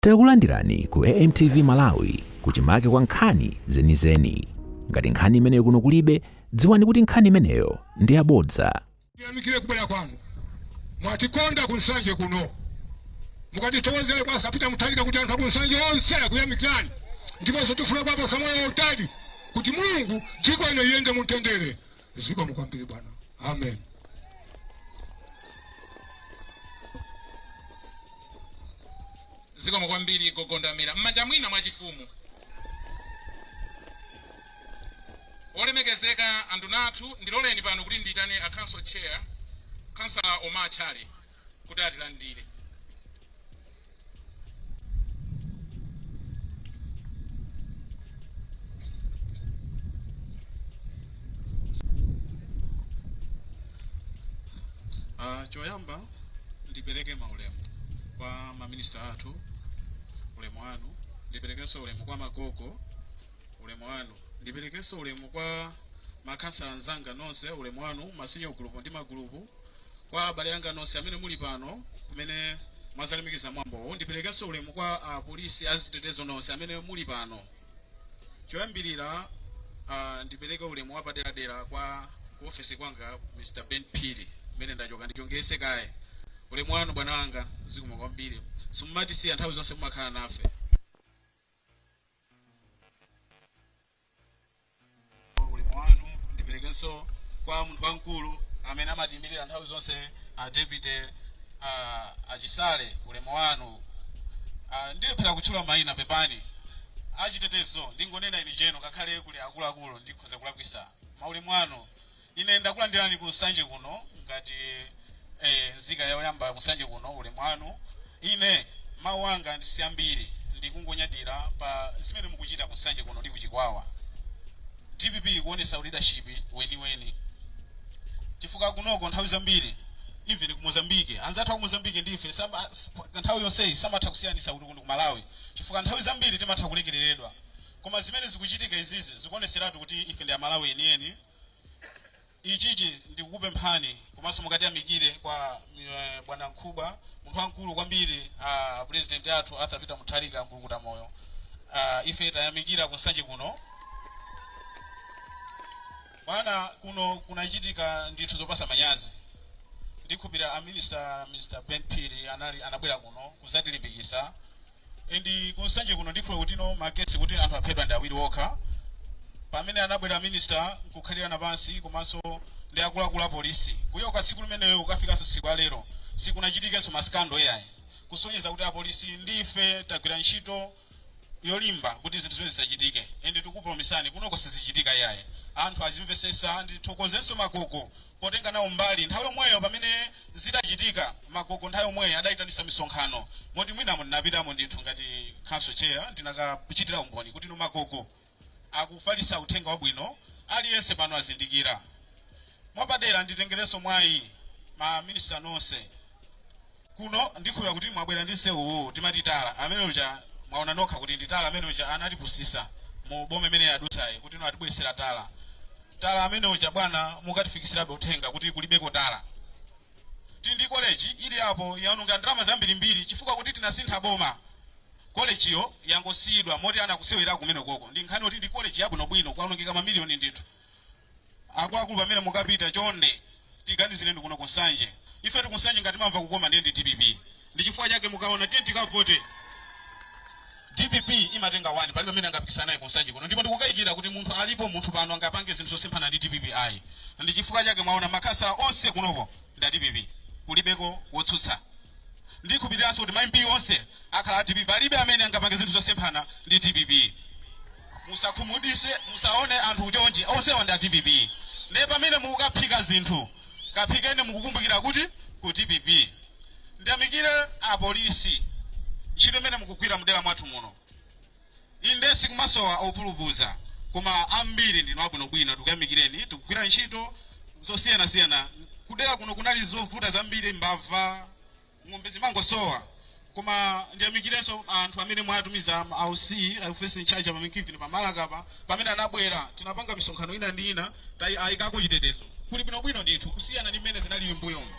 Takulandirani ku AMTV Malawi, kuchimake kwa nkhani zenizeni. Ngati nkhani imeneyo kuno kulibe, dziwani kuti nkhani imeneyo ndi yabodza. Tiyamikire kubwera kwanu. Mwatikonda ku Nsanje kuno. Mukatithokozere kwa a Peter Mutharika kuti anthu aku Nsanje onse akuyamikirani, ndiponso tifuna kuwapatsa moyo wautali kuti Mulungu dziko lino liyende mumtendere. Zikomo kwambiri bwana. Amen. Zikomo kwambiri, Gogo Ndamira. M'manja mwina mwachifumu. Olemekezeka anduna athu, ndiloleni pano kuti ndiyitane a council chair, Councillor Omar Chale, kuti atilandire. Choyamba ndipereke maulemu kwa maminista athu, ulemu wanu. Ndiperekenso ulemu kwa magogo, ulemu wanu. Ndiperekenso ulemu kwa makhansala anzanga nonse, ulemu wanu, ma senior group ndi magulupu, kwa abale anga nonse amene muli pano kumene mwazalemekeza mwambowo. Ndiperekenso ulemu kwa apolisi azitetezo nonse amene muli pano. Choyambirira, ndipereke ulemu wapaderadera kwa ku ofesi kwanga Mr. Ben Phiri, mmene ndachoka ndichongese kaye. Ulemu wanu bwana wanga, zikomo kwambiri, simumatisiya, nthawi zonse mumakhala nafe. Ulemu wanu. Ndiperekenso kwa munthu wamkulu amene amatiyimirira nthawi zonse, a deputy achisale, ulemu wanu. Ndilephera kutchula mayina, pepani. Achitetezo, ndingonena ine cheno, ngakhale kuli akuluakulu ndikhoza kulakwisa, maulemu anu. Ine ndakulandirani ku Nsanje kuno ngati nzika yoyamba ku Nsanje kuno, ulemu wanu. Ine mawu anga ndisi ambiri, ndikungonyadira pa zimene mukuchita ku Nsanje kuno ndi kuchikwawa. DPP ikuonesa leadership weniweni, chifukwa kunoko nthawi zambiri, even ku Mozambique, anzathu aku Mozambique ndife nthawi yonseyi samatha kusiyanisa kuti kuno ku Malawi, chifukwa nthawi zambiri timatha kulekereredwa. Koma zimene zikuchitika izizi zikuoneseratu kuti ife ndi Amalawi enieni. Ichichi ndikukupemphani, komanso mukatiyamikire kwa bwana Mkubwa, munthu wamkulu kwambiri, president athu Arthur Peter Mutharika, mkulukuta moyo. Ife tayamikira ku Nsanje kuno bwana. Kuno kunachitika ndithu zopasa manyazi. Ndikhupira a minister, Mr. Ben Phiri, anali anabwera kuno kuzatilimbikisa. And ku Nsanje kuno ndikhulupirira kuti no ma case kuti anthu aphedwa ndi awiri okha. Pamene anabwera minister nkukhalirana pansi komanso ndi akuluakulu a polisi, kuyoka tsiku limeneyo kukafikanso tsiku la lero sikunachitikenso ma scandal yayi, kusonyeza kuti apolisi ndife tagwira ntchito yolimba kuti zinthu zimene zisachitike. And tikupromisani, kunoko sizichitika yayi, anthu azimvesesa. Ndithokozenso magogo potenga nawo mbali nthawi yomweyo pamene zitachitika. Magogo nthawi yomweyo adayitanisa misonkhano, moti mwinamo ndinapitamo ndithu ngati council chair, ndinakachitira umboni kuti no, magogo akufalisa uthenga wabwino, aliyense pano azindikira. Mwapadera nditengerenso mwayi ma minister nonse kuno, ndikhulupirira kuti mwabwera ndi msewuwu timati tala amene uja. Mwaona nokha kuti ndi tala amene uja anatipusisa mu boma imene yadusayi kuti no, atibweresera tala. Tala amene uja bwana, mukatifikisirabe uthenga kuti kulibeko tala. Tili ndi college ili apo, yaononga ndalama zambirimbiri chifukwa kuti tinasintha boma, kolejiyo yangosiyidwa, moti anakusewera kumene koko. Ndi nkhani yoti ndi college yabwinobwino, kwaonongeka mamiliyoni ndithu. Akuluakulu, pamene mukapita, chonde tiganizireni kuno kunsanje. Ife tikunsanje ngati mamva kukoma ndiye ndi DPP. Ndi chifukwa chake mukaona tiye tikavote DPP, imatenga 1, palibe amene angapikisana naye kunsanje kuno. Ndipo ndikukayikira kuti munthu alipo, munthu pano angapange zinthu zosemphana ndi DPP ayi. Ndi chifukwa chake mwaona makhansala onse kunoko nda DPP, kulibeko wotsutsa. Ndikhulupiriranso kuti ma MP onse akhala a DPP, palibe amene angapange zinthu zosemphana ndi DPP. Musakhumudwise, musaone anthu kuchonchi, onsewa ndi a DPP. Ndiye pamene mukukaphika zinthu, kaphikeni mukukumbukira kuti ku DPP. Ndiyamikire apolisi ntchito imene mukugwira mudera mwathu muno. Inde, sikumasowa opulupudza, koma ambiri ndinu abwinobwino, tikuyamikireni. Tikugwira ntchito zosiyanasiyana kudera kuno. Kunali zovuta zambiri, mbava, ng'ombe zimangosowa. Koma ndiyamikirenso anthu amene mwatumiza, AUC, officer in charge pa Minkivini, pa Malakapa, pamene anabwera tinapanga misonkhano ina ndi ina, ayikako chitetezo kuli bwinobwino ndithu kusiyana ndi mmene zinalili m'mbuyomu.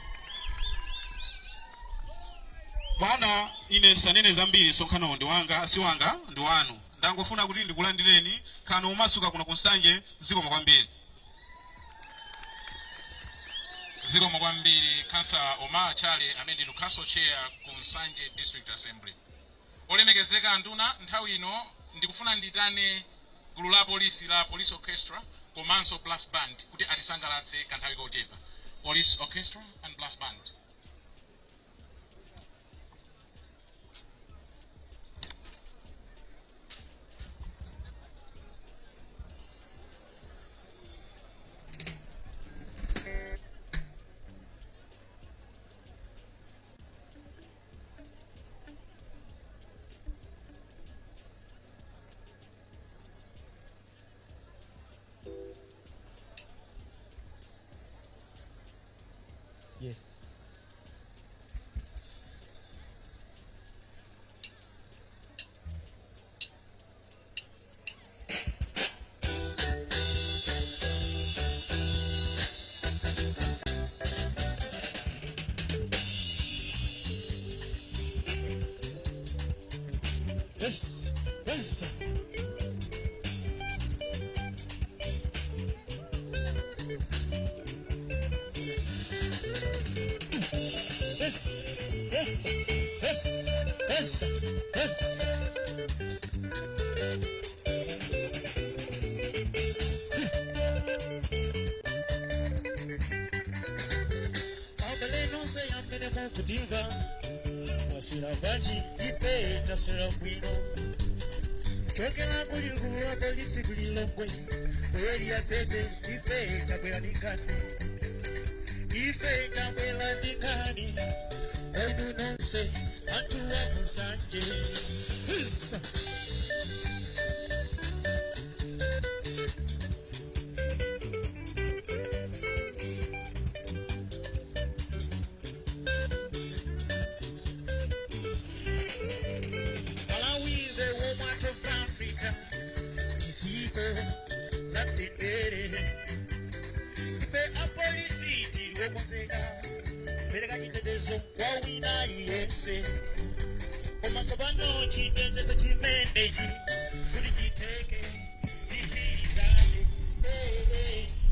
Bwana, ine ndisanene zambiri, msonkhanowo ndi wanga, si wanga, ndi wanu. Ndangofuna kuti ndikulandireni, khalani omasuka kuno kuNsanje. Zikomo kwambiri. Zikomo kwambiri, Khansala Omar Chale, amene ndi council chair ku Nsanje District Assembly. Olemekezeka anduna, nthawi ino ndikufuna nditane gulu la polisi la Police Orchestra komanso Brass Band kuti atisangalatse kanthawi kochepa. Police Orchestra and Brass Band. Yes. Yes. Yes. Yes. Yes. Yes. Yes. Yes. Abale nonse amene mukutimva, mwaswera bwanji? Ife taswera bwino. Chokera kuli gulu la polisi ku Lilongwe, ku Area 30, ife tabwera ndi nkhani, ife tabwera ndi nkhani enu nonse anthu a kuNsanje. Hisa. Malawi, the warm heart of Africa, dziko la mtendere. Ife apolisi tili okonzeka kupereka chitetezo kwa wina aliyense, koma tsopano chitetezo chimenechi kuti chitheke, tigwirizane.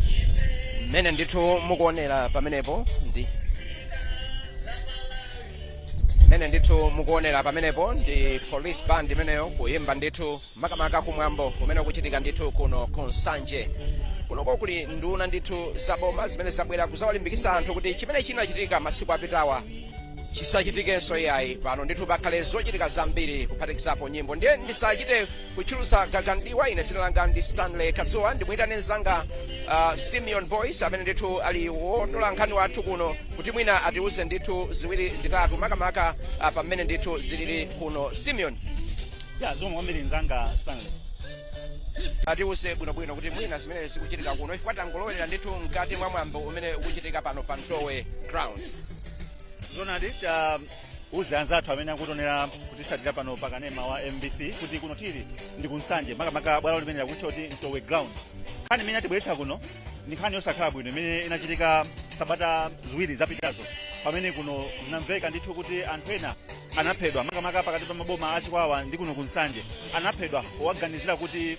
Ife Mmene ndithu mukuonera pamenepo ndi mmene ndithu mukuonera pamenepo ndi police band imeneyo kuyimba ndithu, makamaka kumwambo kumene kuchitika ndithu kuno ku Nsanje. Kunoko kuli nduna ndithu zaboma zimene zabwera kuzawalimbikitsa anthu kuti chimene chinachitika masiku apitawa chisachitikenso iyayi. Pano ndithu pakhale zochitika zambiri, kuphatikizapo nyimbo. Ndiye ndisachite kutchulutsa gagandiwa, ine dzina langa ndi Stanley Kadzuwa. Ndimuyitane mzanga Simeon Boyce, amene ndithu ali wotola nkhani wathu kuno, kuti mwina atiuze ndithu ziwiri zitatu, makamaka pamene ndithu zilili kuno. Simeon. Ya, zikomo kwambiri, mzanga Stanley. Atiuze bwinobwino kuti mwina zimene zikuchitika kuno, ifika tangolowera ndithu mkati mwa mwambo umene ukuchitika pano pa Mtowe Ground. Zonadi, ta uze anzathu amene akutionera, kutisatira pano pakanema wa MBC, kuti kuno tili ndi kuNsanje, makamaka bwalo limene lakutcha kuti Mtowe Ground. Nkhani imene atibweretsa kuno ndi nkhani yosakhala bwino imene inachitika sabata 2 zapitazo, pamene kuno zinamveka ndithu kuti anthu ena anaphedwa, makamaka pakati pa maboma aChikwawa ndi kuno kuNsanje. Anaphedwa powaganizira kuti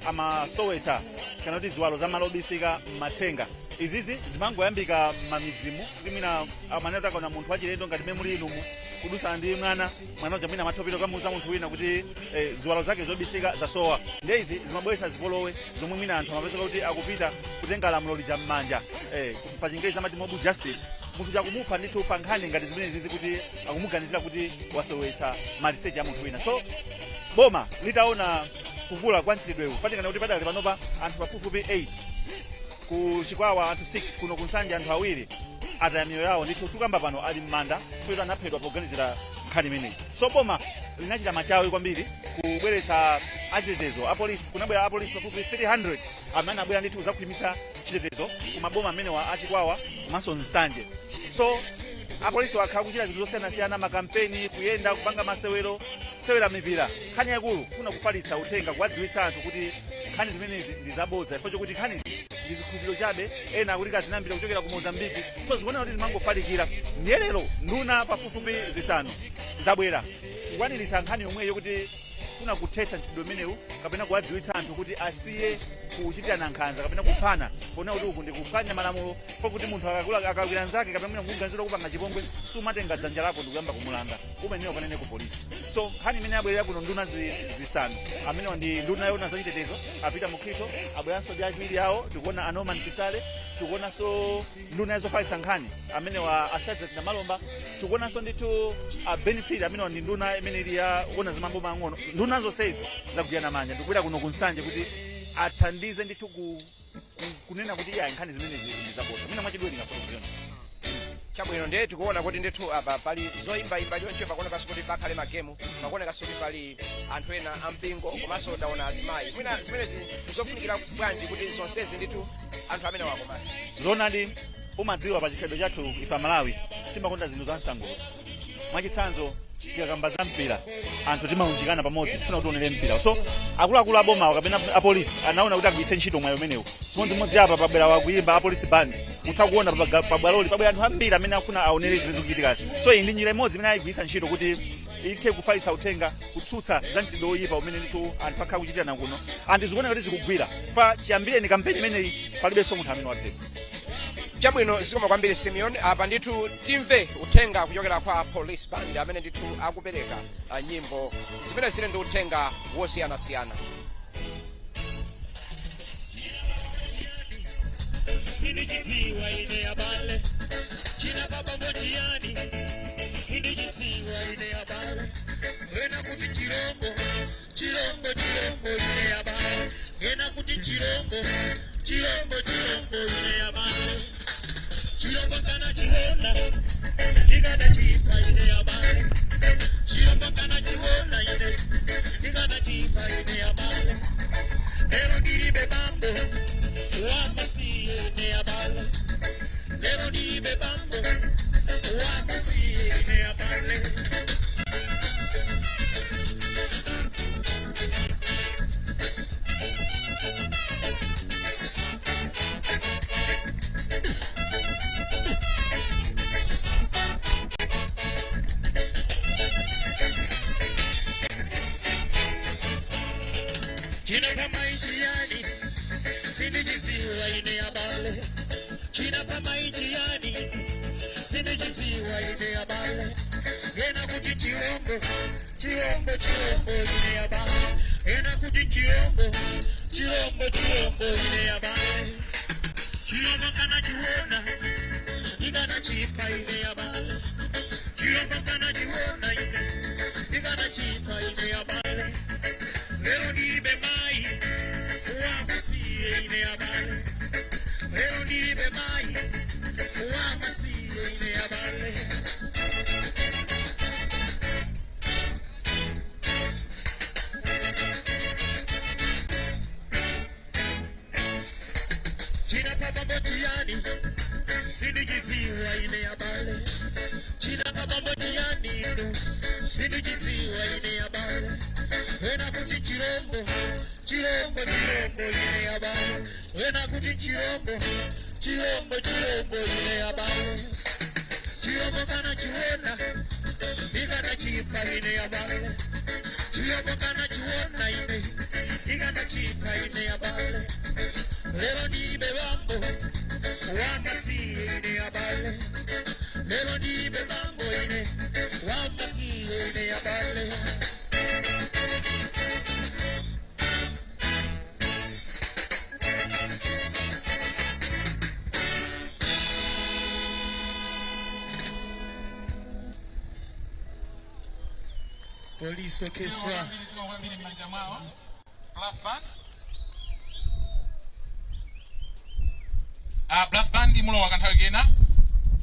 amasowetsa kana kuti ziwalo za malo obisika m'matsenga. Izizi zimangoyambika m'mamidzimu, kuti mwina amanena kuti akaona munthu wachilendo ngati mmene muli inumu kudusana ndi mwana, mwana uja mwina amatha kupita kukamuuza munthu wina kuti ziwalo zake zobisika zasowa. Ndiye izi zimabweretsa zipolowe zomwe mwina anthu amapezeka kuti akupita kutenga lamulo lija m'manja, pa Chingerezi amati mob justice. Munthu chakumupha ndithu pa nkhani ngati zimene zizi, kuti akumuganizira kuti wasowetsa maliseche a munthu wina. So boma litaona kukula kwa mchitidwewu, fatikana kuti padali panopa anthu pafupifupi 8 ku Chikwawa, anthu 6 kuno kuNsanje, anthu awiri ataya miyoyo yawo ndithu, tukamba pano ali m'manda futi anaphedwa poganizira nkhani imeneyi. So boma linachita machawi kwambiri kubweretsa achitetezo, apolisi. Kunabwera apolisi pafupi 300 amene anabwera ndithu kuzakhwimitsa chitetezo ku maboma amenewa aChikwawa komanso Nsanje. So apolisi wakhala kuchita zinthu zosiyanasiyana, makampeni, kuyenda, kupanga masewero, kusewera mipira. Nkhani yakulu kufuna kufalitsa uthenga, kuwadziwitsa anthu kuti nkhani zimenezi ndi zabodza, chifukwa chokuti nkhanizi Ndi zikhulupiriro chabe. Ena akuti kazinambira kuchokera ku Mozambiki. So zikuoneka kuti zimangofalikira. Ndiye lero nduna pafupifupi 5 zabwera kukwaniritsa nkhani yomweyo, kuti funa kuthetsa mchitidwe umenewu kapena kuwadziwitsa anthu kuti asiye kuchitirana nkhanza kapena kuphana, kuona kuti uku ndikuphwanya malamulo fo kuti munthu akakula akakwira nzake kapena mwina kuganizira kupanga chipongwe, sumatenga dzanja lako ndikuyamba kumulanga, umeneyo kanene ku polisi. So nkhani imene abwerera kuno nduna 5 amenewa ndi nduna yona zachitetezo a Peter Mukhito, abweranso ndi achiwiri awo, tikuona a Norman Chisale. Tikuonanso nduna yazofalitsa nkhani amenewa a Shadreck Namalomba. Tikuonanso ndithu a Ben Phiri, amenewa ndi nduna imene ili ya kuona zamaboma ang'ono. Nduna zonsezi zagwirana manja ndikubwera kuno kuNsanje kuti athandize ndithu kunena kuti iya, nkhani zimenezi ndi zabodza. Mwina mwachidule ndingafotokozeni. Chabwino, ndiye tikuona kuti ndithu apa pali zoyimbayimba choncho, pakuonekanso kuti pakhale magemu, pakuonekanso kuti pali anthu ena ampingo, komanso taona azimayi. Mwina zimenezi ndizofunikira bwanji kuti zonsezi ndithu anthu amene wakomana? Zoonadi, umadziwa pa chikhalidwe chathu ife Amalawi timakonda zinthu za msangulutso. Mwachitsanzo, tikakamba za mpira anthu timaunjikana pamodzi kufuna kuti tionere mpira. So akuluakulu abomawo kapena apolisi anaona kuti agwiritse ntchito mwayi umenewu. Chimodzimodzi apa pabwera wakuyimba, apolisi band. Utha kuona pabwaloli pabwera anthu ambiri amene akufuna aonere zimene zikuchitika. So iyi ndi njira imodzi imene ayigwiritsa ntchito kuti ithe kufalitsa uthenga, kutsutsa za mchitidwe woyipa umene ndithu anthu akhala kuchitirana kuno. Anthu zikuoneka kuti zikugwira fa chiyambireni kampeni imeneyi palibenso munthu amene waphedwa. Chabwino, zikoma kwambiri, Simeon. Apa ndithu timve uthenga kuchokera kwa police band amene ndithu akupereka nyimbo zimene zili ndi uthenga wosiyanasiyana. Sindichidziwa ine abale, china pabambo chiyani? Sindichidziwa ine abale. Ena kuti chirombo, chirombo, chirombo ine abale. Ena kuti chirombo, chirombo, chirombo ine abale. Chirombo kana chiona ndikadachipa ine abale. Chirombo kana chiona ine ndikadachipa ine abale. Lero ndilibe bambo wamasiye ine abale. Lero ndilibe bambo wamasiye ine abale. China pamaichiyani? Sindichiziwa ine abale. China pamaichiyani? Sindichiziwa ine abale. Ena kuti chirombo, chirombo, chirombo ine abale. Ena kuti chirombo, chirombo, chirombo ine abale. Chirombo kana chiona ndikanachipa ine abale. Chirombo kana chiona ine ndikanachipa ine abale. Lero ndilibe mai wamasiye ine abale. Lero ndilibe mai wamasiye ine abale. China pabambo chiyani? Sindichidziwa ine abale. China pabambo chiyani inu? Sindichidziwa ine abale. Ena kuti chirombo, chirombo, chirombo ine abale. Ena kuti chirombo, chirombo, chirombo ine abale. Chirombo kana chiona ndikanachipa ine abale. Chirombo kana chiona ine ndikanachipa ine abale. Lero ndilibe bambo wamasiye ine abale. Lero ndilibe bambo ine wamasiye ine abale. Police orchestra. Zikomo kwambiri m'manja mwawo, brass band. Brass band mulowa kanthawi kena.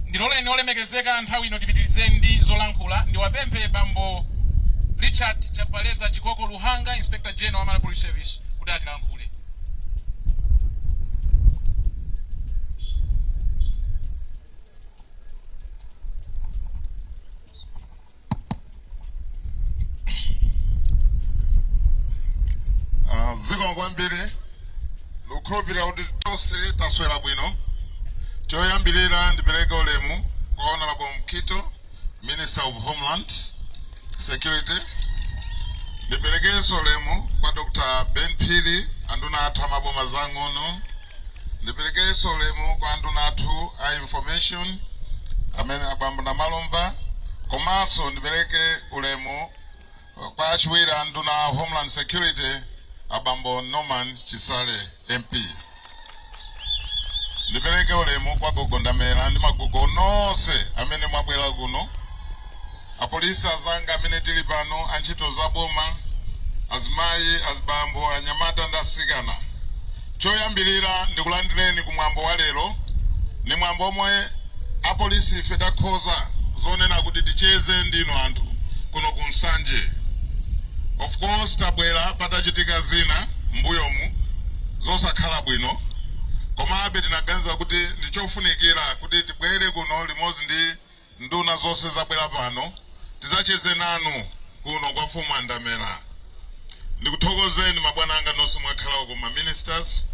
Ndiloleni olemekezeka, nthawi ino tipitirize ndi zolankhula. Ndiwapemphe bambo Richard Chapaleza Chikoko Luhanga, Inspector General wa Malawi Police Service, kuti atilankhule. Zikomo kwambiri. Ndikukhulupirira kuti tonse taswera bwino. Choyambirira, ndipereke ulemu kwa Honorable Mukhito, Minister of Homeland Security. Ndiperekenso ulemu kwa Dr. Ben Phiri, anduna athu amaboma zang'ono. Ndiperekenso ulemu kwa anduna athu a Information, amene abambo Namalomba. Komanso ndipereke ulemu kwa achiwiri a nduna a Homeland Security, abambo Norman Chisale MP. Ndipereke ulemu kwa gogo Ndamera ndi magogo nonse amene mwabwera kuno, apolisi azanga amene tili pano, antchito za boma, azimayi, azibambo, anyamata ndi asikana. Choyambirira, ndikulandireni kumwambo wa lero. Ni mwambo omwe apolisi ife takhoza zonena kuti ticheze ndinu anthu kuno ku Nsanje. Of course, tabwera patachitika zina mbuyomu zosakhala bwino, komabe tinaganiza kuti ndichofunikira kuti tibwere kuno limodzi ndi nduna zonse zabwera pano, tidzacheze nanu kuno kwa mfumu Andamera. Ndikuthokozeni mabwana anga nonse mwakhala ku ma ministers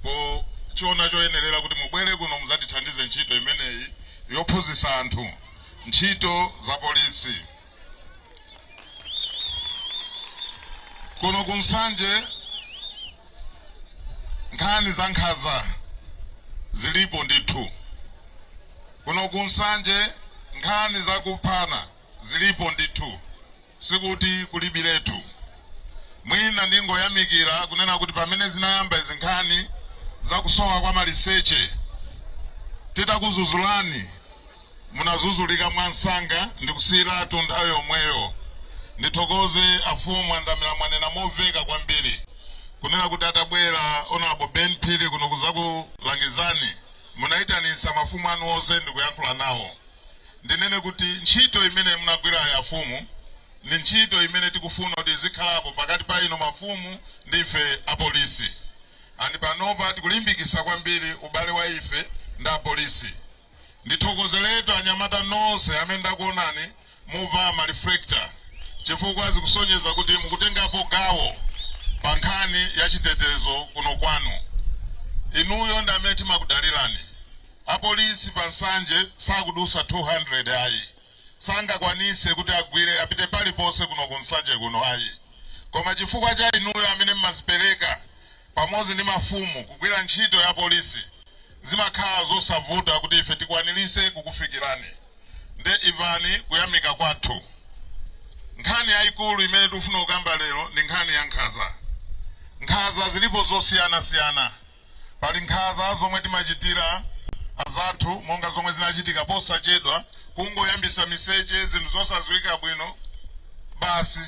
po chiona choyenerera kuti mubwere kuno muzatithandize ntchito imeneyi yophunzitsa anthu ntchito za polisi kuno ku Nsanje. Nkhani za nkhanza zilipo ndithu kuno ku Nsanje, nkhani zakuphana zilipo ndithu, sikuti kulibiretu. Mwina ndingoyamikira kunena kuti pamene zinayamba izi nkhani zakusowa kwa maliseche, titakuzuzulani munazuzulika mwansanga ndikusiyiratu nthawi yomweyo. Ndithokoze afumu Andamira, mwanena momveka kwambiri kunena kuti atabwera Honorable Ben Phiri kuno kuzakulangizani, munayitanisa mafumu anu onse ndikuyankhula nawo. Ndinene kuti ntchito imene munagwira ya afumu ndi ntchito imene tikufuna kuti izikhalapo pakati pa ino mafumu ndi ife apolisi. And panopa tikulimbikisa kwambiri ubale wa ife ndi apolisi. Ndithokozeretu anyamata nonse amene ndakuonani muvala ma reflector, chifukwa zikusonyeza kuti mukutengapo gawo pa nkhani ya chitetezo kuno kwanu. Inuyo ndi amene timakudalirani. Apolisi pa Nsanje sakudusa 200 ayi, sangakwanise kuti agwire apite paliponse kuno ku Nsanje kuno ayi, koma chifukwa cha inuyo amene mmazipereka pamodzi ndi mafumu kugwira ntchito ya polisi, zimakhala zosavuta kuti ife tikwanirise kukufikirani. Nde imvani kuyamika kwathu. Nkhani yayikulu imene tikufuna kukamba lero ndi nkhani ya nkhanza. Nkhanza zilipo zosiyanasiyana. Pali nkhanza zomwe timachitira azathu, monga zomwe zinachitika posachedwa, kungoyambisa miseche, zinthu zosadziwika bwino, basi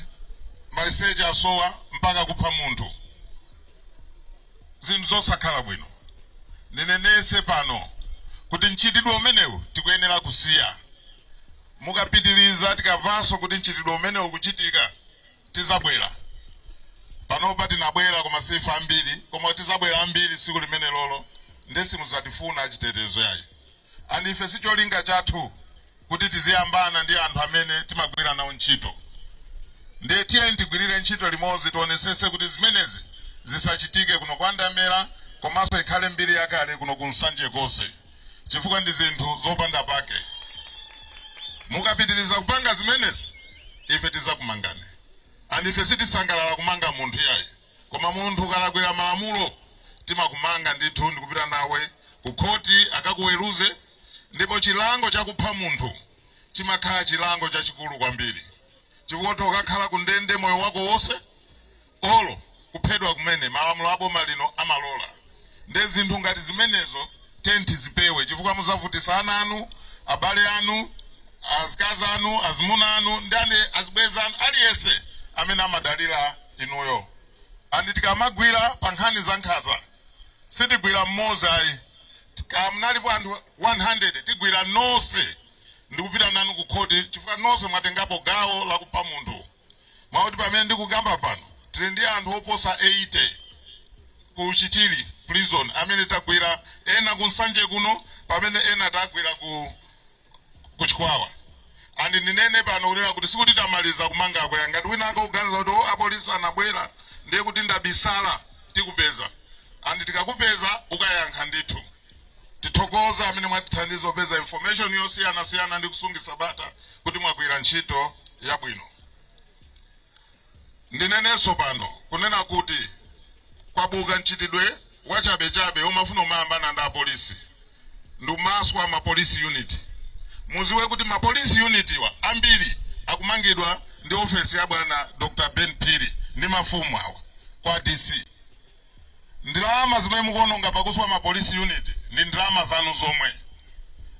maliseche asowa mpaka kupha munthu, zinthu zosakhala bwino. Ndinenese pano kuti mchitidwe umenewu tikuyenera kusiya. Mukapitiriza, tikamvanso kuti mchitidwe umenewu kuchitika, tizabwera. Panopa tinabwera koma sife ambiri, koma tizabwera ambiri siku limene lolo, nde simuzatifuna achitetezo yayi. And ife sicholinga chathu kuti tiziyambana ndi anthu amene timagwira nawo ntchito. Ndiye tiyeni tigwirire ntchito limodzi, tionesese kuti zimenezi zisachitike kuno kwa Ndamera, komanso ikhale mbiri yakale kuno ku Nsanje konse, chifukwa ndi zinthu zopanda pake. Mukapitiriza kupanga zimenezi, ife tizakumangani. And ife sitisangalala kumanga munthu yayi, koma munthu ukalakwira malamulo timakumanga ndithu ndikupita nawe ku khoti akakuweruze. Ndipo chilango chakupha munthu chimakhala chilango chachikulu kwambiri, chifukwa ukakhala ku ndende moyo wako wonse, olo kuphedwa kumene malamulo a boma lino amalola. Nde zinthu ngati zimenezo tenti zipewe, chifukwa muzavutisa ana anu, abale anu, azikazi anu, azimuna anu ndi ane azibwenzi anu, aliyense amene amadalira inuyo. And tikamagwira pa nkhani za nkhanza, sitigwira mmodzi ayi. Munalipo anthu 100, tigwira nonse ndikupita nanu ku khoti, chifukwa nonse mwatengapo gawo lakupha munthu. Mwakuti pamene ndikukamba pano, tili ndi anthu oposa 80 ku Chichiri Prison amene tagwira, ena ku Nsanje kuno, pamene ena tagwira ku Chikwawa. And ndinene pano kunena kuti sikuti tamaliza kumangako ya. Ngati wina akakuganiza kuti, "Oh, apolisi anabwera, ndiye kuti ndabisala," tikupeza. And tikakupeza ukayankha ndithu. Tithokoza amene mwatithandiza kupeza information yosiyanasiyana ndi kusungitsa bata kuti mwagwira ntchito yabwino. Ndinenenso pano kunena kuti kwabuka mchitidwe wachabechabe umafuna umayambana ndi apolisi ndikumaswa ma police unit. Muziwe kuti ma police unit wa ambiri akumangidwa ndi ofesi ya bwana Dr. Ben Phiri ndi mafumu awa kwa DC. Ndalama zimene mukuononga pakuswa ma police unit ndi ndalama zanu zomwe,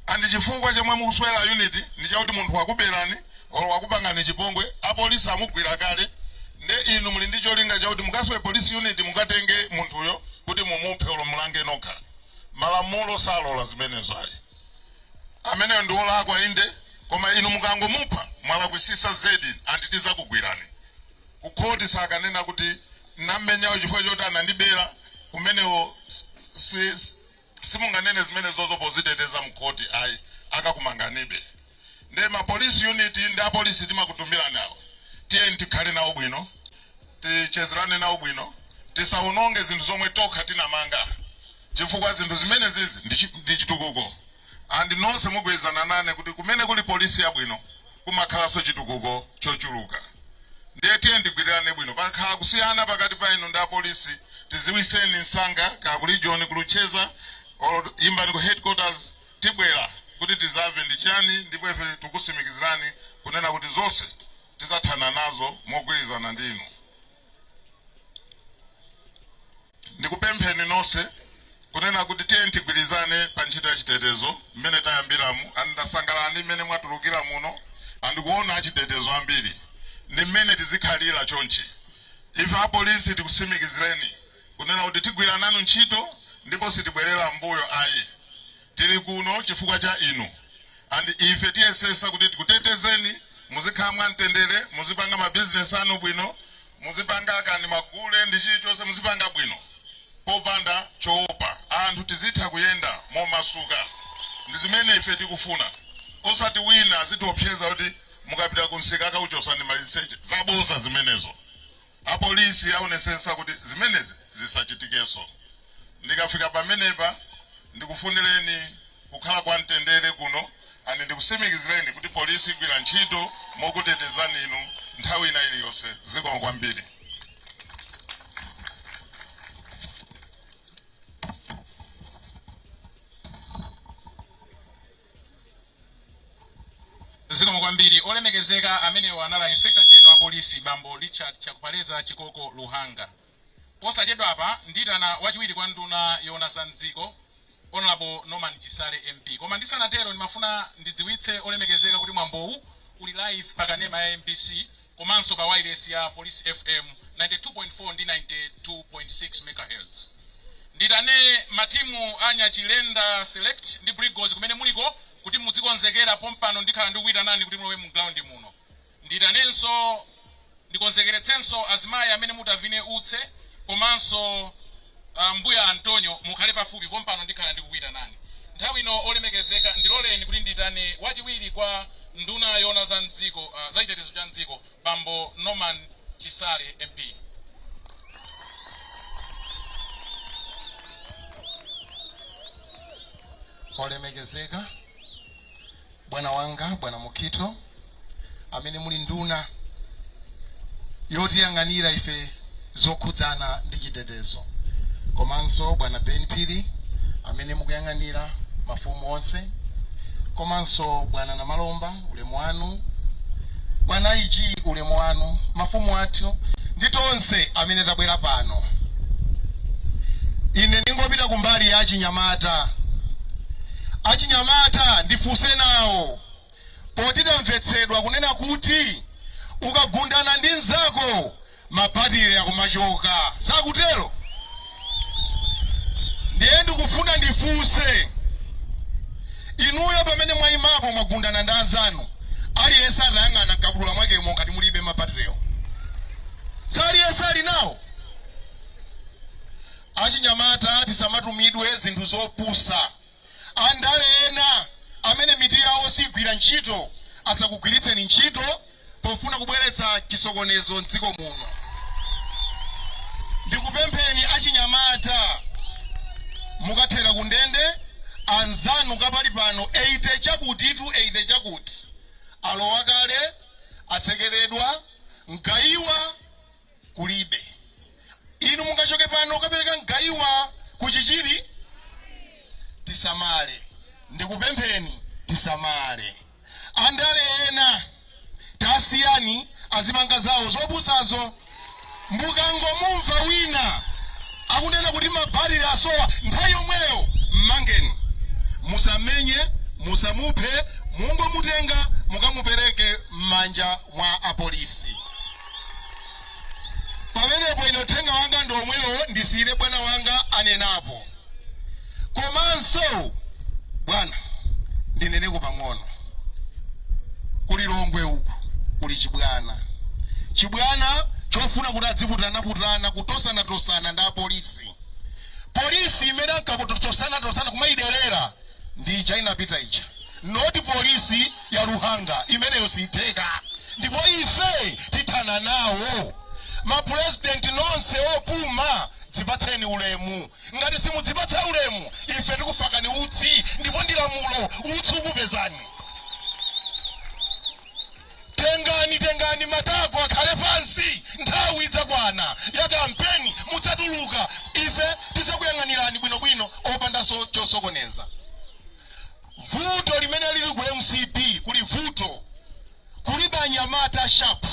and chifukwa chomwe mukuswera unit ndi chakuti munthu wakuberani olo wakupangani chipongwe, apolisi amugwira kale, nde inu muli ndi cholinga chakuti mukaswe police unit, mukatenge munthuyo kuti mumuphe olo mulange nokha. Malamulo salola zimenezo ayi. Ameneyo ndi olakwa inde, koma inu mukangomupha mwalakwisisa zedi and tizakugwirani kukhoti. Sakanena kuti nammenyawo chifukwa choti anandibera kumenewo. Simunganene zimene zozo poziteteza mkhoti ayi, akakumanganibe. Nde ma police unit ndi apolisi timakutumirani awo, tiyeni tikhale nawo bwino, tichezerane nawo bwino, tisawononge zinthu zomwe tokha tinamanga, chifukwa zinthu zimene zizi ndi chitukuko. And nonse mugwirizana nane kuti kumene kuli polisi yabwino kumakhalanso chitukuko chochuluka. Ndiye tiye ndigwirirane bwino. Pakhala kusiyana pakati pa inu ndi apolisi, tiziwiseni msanga, kaya ku region kulucheza or imbani ku headquarters, tibwera kuti tizamve ndi chiyani. Ndipo ife tikusimikizirani kunena kuti zonse tizathana nazo mogwirizana ndi inu. Ndikupempheni nonse kunena kuti tiye tigwirizane pa ntchito ya chitetezo mmene tayambiramu. And ndasangalala ndi mmene mwatulukira muno andikuona achitetezo ambiri, ndi mmene tizikhalira chonchi. Ife apolisi tikusimikizireni kunena kuti tigwira nanu ntchito ndipo sitibwerera mbuyo ayi. Tili kuno chifukwa cha inu, and ife tiyesesa kuti tikutetezeni, muzikhala mwamtendere, muzipanga mabizinesi anu bwino, muzipanga kani magule ndi chilichonse muzipanga bwino popanda choopa. Anthu tizitha kuyenda momasuka, ndi zimene ife tikufuna, osati wina azitiopseza kuti mukapita kunsika akakuchosani maliseche. Zaboza zimenezo. Apolisi aonesesa kuti zimenezi zisachitikenso. Ndikafika pamenepa, ndikufunireni kukhala kwa mtendere kuno, and ndikusimikizireni kuti polisi igwira ntchito mokutetezani inu nthawi ina iliyonse. Zikomo kwambiri. Zikomo kwambiri, olemekezeka. Amenewo anali Inspector General wa Polisi, Bambo Richard Chakupaleza Chikoko Luhanga. Posachedwa apa nditana wachiwiri kwa nduna yoona za mdziko, Honorable Norman Chisale MP. Koma ndisanatero, ndimafuna ndidziwitse olemekezeka kuti mwambowu uli live pa kanema ya MBC komanso pa wireless ya Police FM 92.4 ndi 92.6 megahertz. Nditane matimu a Nyachilenda Select ndi Brigos kumene muliko kuti mudzikonzekera. Pompano ndikhala ndikuyitanani kuti mulowe mu ground muno. Nditanenso, ndikonzekeretsenso azimayi amene mutavine utse komanso mbuya Antonio, mukhale pafupi. Pompano ndikhala ndikukuyitanani. Nthawi ino, olemekezeka, ndiloleni kuti nditane wachiwiri kwa nduna yoona za mdziko, za chitetezo cha mdziko, Bambo Norman Chisale MP. Olemekezeka bwana wanga, bwana Mukhito, amene muli nduna yotiyang'anira ife zokhudzana ndi chitetezo, komanso bwana Ben Phiri amene mukuyang'anira mafumu onse, komanso bwana Namalomba, ulemu wanu, bwana IG, ulemu wanu, mafumu athu ndi tonse amene tabwera pano. Ine ndingopita kumbali ya achinyamata. Achinyamata, ndifunse nawo, poti tamvetsedwa kunena kuti ukagundana ndi mnzako mabatire akumachoka, sakutero? Ndiye ndikufuna ndifunse inuyo, pamene mwayimapo mwagundana ndi anzanu, aliyense atayang'ana mkabudula mwakemo ngati mulibe mabatirewo, saliyense ali nawo? Achinyamata, tisamatumidwe zinthu zopusa. Andale ena amene mitu yawo sigwira ntchito asakugwiritseni ntchito pofuna kubweretsa chisokonezo mdziko muno. Ndikupempheni achinyamata. Mukathera ku ndende. Anzanu kapali pano 80 chakuti tu 80 chakuti alowa kale, atsekeredwa, mgayiwa kulibe. Inu mungachoke pano ukapereka mgayiwa kuchichiri? Tisamale, ndikupempheni, tisamale. Andale ena tasiyani azipanga zawo zopusazo. Mukangomumva wina akunena kuti mabarili asowa, nthawi yomweyo mmangeni. Musamenye, musamuphe, mungomutenga mukamupereke m'manja mwa apolisi pamenepo. Ine uthenga wanga ndi omwewo, ndisiyire bwana wanga anenapo. Komanso bwana, ndineneko pang'ono. Kuli Longwe uku kuli chibwana, chibwana chofuna kuti adziputanaputana, kutosanatosana ndi apolisi. Polisi imene ankakutosana-tosana kumayiderera ndi ija inapita ija, not polisi ya Luhanga. Imeneyo siyitheka, ndipo ife tithana nawo. Mapurezidenti nonse opuma, dzipatseni ulemu. Ngati simudzipatsa ulemu, ife tikufakani utsi, ndipo ndi lamulo, utsi ukupezani. Tengani, tengani matako akhale pansi. Nthawi idzakwana ya kampeni, mudzatuluka, ife tidzakuyang'anirani bwinobwino opandanso chosokoneza. Vuto limene lili ku MCP, kuli vuto, kulibe anyamata sharp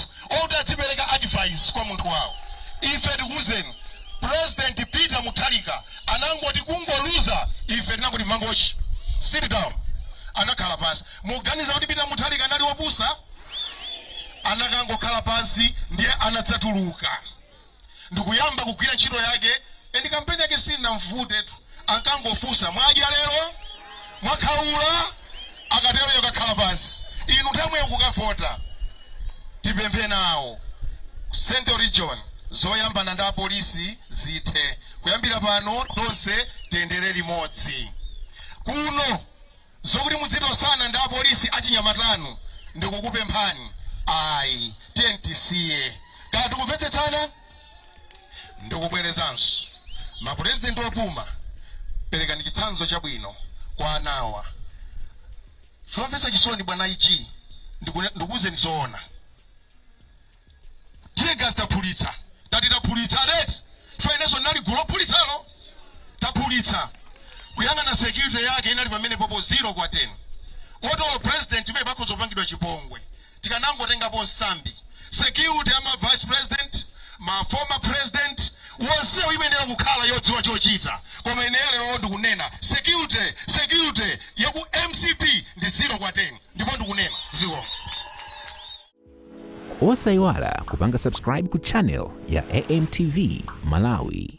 oti adzipereka advice kwa munthu wawo. Ife tikuwuzeni, President Peter Mutharika anangoti kungoluza, ife tinangoti, "Mangochi, sit down." Anakhala pansi. Muganiza kuti Peter Mutharika anali wopusa? Anakangokhala pansi, ndiye anadzatuluka ndikuyamba kugwira ntchito yake. And kampeni yake sinamvutetu, ankangofunsa, "Mwadya lero? Mwakhaula?" Akatero yokakhala pansi. Inu nthamwe kukavota, tipemphe nawo Central Region, zoyambana ndi apolisi zithe. Kuyambira pano tonse tiyendere limodzi kuno. Zokuti mudzitosana ndi apolisi achinyamatanu, ndikukupemphani, ayi, tiye tisiye. Kaya tikumvetsetsana? Ndikubwerezanso, mapurezidenti opuma, perekani chitsanzo chabwino kwa anawa. Chomvetsa chisoni, bwana, ichi ndikuwuzeni zoona, teargas taphulitsa, tati taphulitsa redi. Fa inenso ndinali gulu lophulitsalo. Taphulitsa, kuyang'ana security yake inali pamene popo 0 kwa 10. Otolo president imene pakhoza kupangidwa chipongwe, tikanangotengapo nsambi. Security ama vice president, ma former president wonsewo imayenera kukhala yodziwa chochita. Koma ine lero ndikunena, security yaku MCP ndi 0 kwa 10, ndipo ndikunena ziko. Osayiwala kupanga subscribe ku channel ya AMTV Malawi.